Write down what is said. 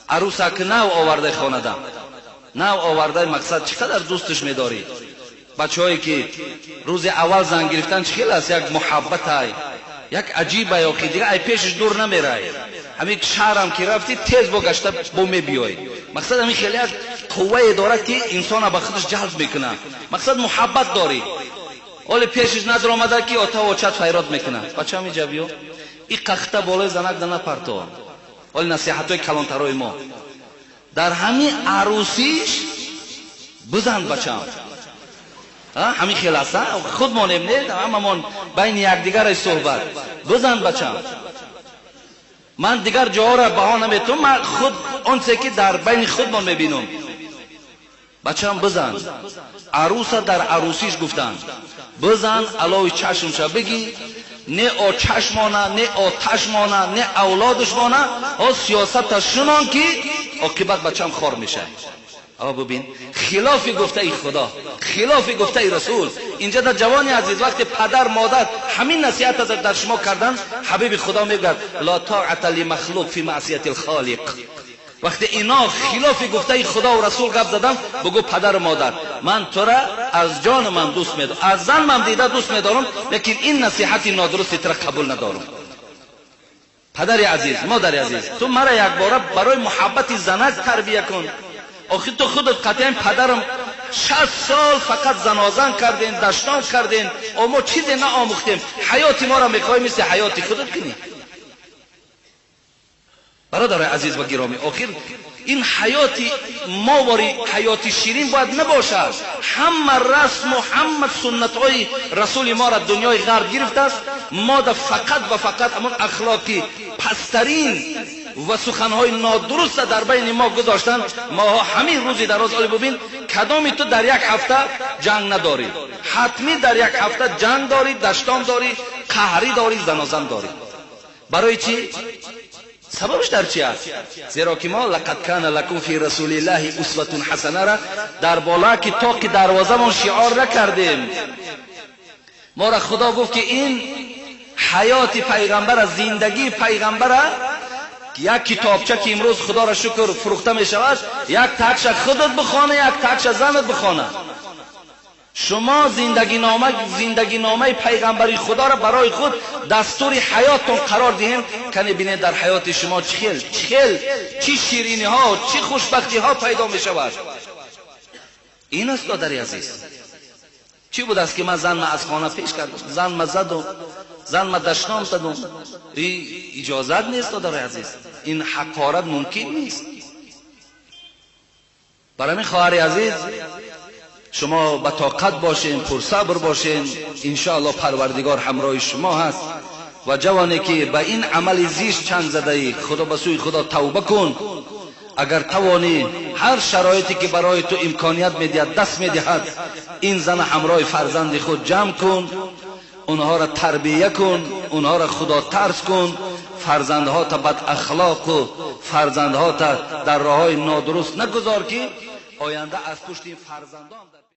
Арӯса ки нав овардаи хонада, нав овардаи, мақсад чӣ қадар дӯсташ медорӣ. Бачаҳое ки рӯзи аввал зан гирифтан, чӣ хел аст, як муҳаббатай, як аҷибай, охи дига ай пешаш дур намерай. Ҳамин шаҳрам ки рафтӣ, тез бо гашта бо мебиёй. Мақсад, ҳамин хеле як қуввае дорад, ки инсона ба худаш ҷалб мекунад. Мақсад, муҳаббат дорӣ. Оле пешаш надромада, ки отаву очат файрод мекунад: «Бачам, иҷа биё, и қахта болои занак да напарто». Оли насиҳатҳои калонтарои мо дар ҳамин арӯсиш: «Бизан, бачам». Ҳамин хел аст, худ монем, не, ҳамамон байни якдигаре суҳбат: «Бизан, бачам». Ман дигар ҷоҳоро баҳо наметавонам, ман худ онсе ки дар байни худмон мебинам: «Бачам, бизан». Арӯса дар арӯсиш гуфтанд: «Бизан, алови чашмша бигӣ, не очашмона, не оташмона, не авлодушмона. Ҳо, сиёсата шунон, ки оқибат бачам хор мешавад». Аво, бубин, хилофи гуфтаи Худо, хилофи гуфтаи Расул. Инҷа дар ҷавони азиз, вақте падар модар ҳамин насиҳата дар шумо кардан, ҳабиби Худо мегӯяд: «Ла тоата лимахлуқ фи маъсияти лхолиқ». Вақте ино хилофи гуфтаи Худову Расул гап задан, бугӯ: «Падару модар, ман тура аз ҷони ман дӯст медорам, аз зан ман дида дӯст медорам, лекин ин насиҳати нодурусти тура қабул надорам. Падари азиз, модари азиз, ту мара якбора барои муҳаббати занак тарбия кун. Охир ту худат қатъиян, падарам, 60 сол фақат занозан кардем, дашном кардем, мо чизе наомӯхтем. Ҳаёти моро мехоҳӣ мисли ҳаёти худат кунӣ?» Бародарои азиз ва гиромӣ, охир ин ҳаёти мовори ҳаёти ширин бояд набошад. Ҳама расму ҳама суннатҳои расули моро дунёи ғарб гирифтааст. Мода фақат ва фақат ҳамон ахлоқи пасттарин ва суханҳои нодуруста дар байни мо гузоштанд. Моҳо ҳамин рӯзи дароз, оли бубин, кадоми ту дар як ҳафта ҷанг надорӣ? Ҳатмӣ дар як ҳафта ҷанг дорӣ, даштом дорӣ, қаҳрӣ дорӣ, занозан дорӣ. Барои чӣ? Сабабш дар чи аст? Зеро ки мо «لقد كان لكم في رسول الله أسوة حسنة» ра дар бола ки тоқи дарвозамон шиор накардем. Мора Худо гуфт, ки ин ҳаёти пайғамбара, зиндагии пайғамбара, як китобча, ки имрӯз, Худоро шукр, фурӯхта мешавад, як такша худат бихона, як такша занат бихона. Шумо зиндагинома, зиндагиномаи пайғамбари Худоро барои худ дастури ҳаёттон қарор диҳем. Кане бинед, дар ҳаёти шумо чӣ хел, чӣ хел, чӣ шириниҳо, чӣ хушбахтиҳо пайдо мешавад. Ин аст, додари азиз. Чӣ будааст, ки ман занма аз хона пеш кардам, занма задум, занма дашном задум? Иҷозат нест, додари азиз, ин ҳақорат мумкин нест. Барои ҳамин, хоҳари азиз, шумо ба тоқат бошен, пурсабр бошен, иншоалло Парвардигор ҳамроҳи шумо ҳаст. Ва ҷавоне ки ба ин амали зишт чанг задаӣ, худо ба сӯи Худо тавба кун. Агар тавонӣ, ҳар шароите ки барои ту имконият медиҳад, даст медиҳад, ин зана ҳамроҳи фарзанди худ ҷамъ кун, онҳоро тарбия кун, онҳоро худотарс кун. Фарзандҳота бадахлоқу фарзандҳота дар роҳҳои нодуруст нагузор, ки оянда аз пушти ин фарзандон.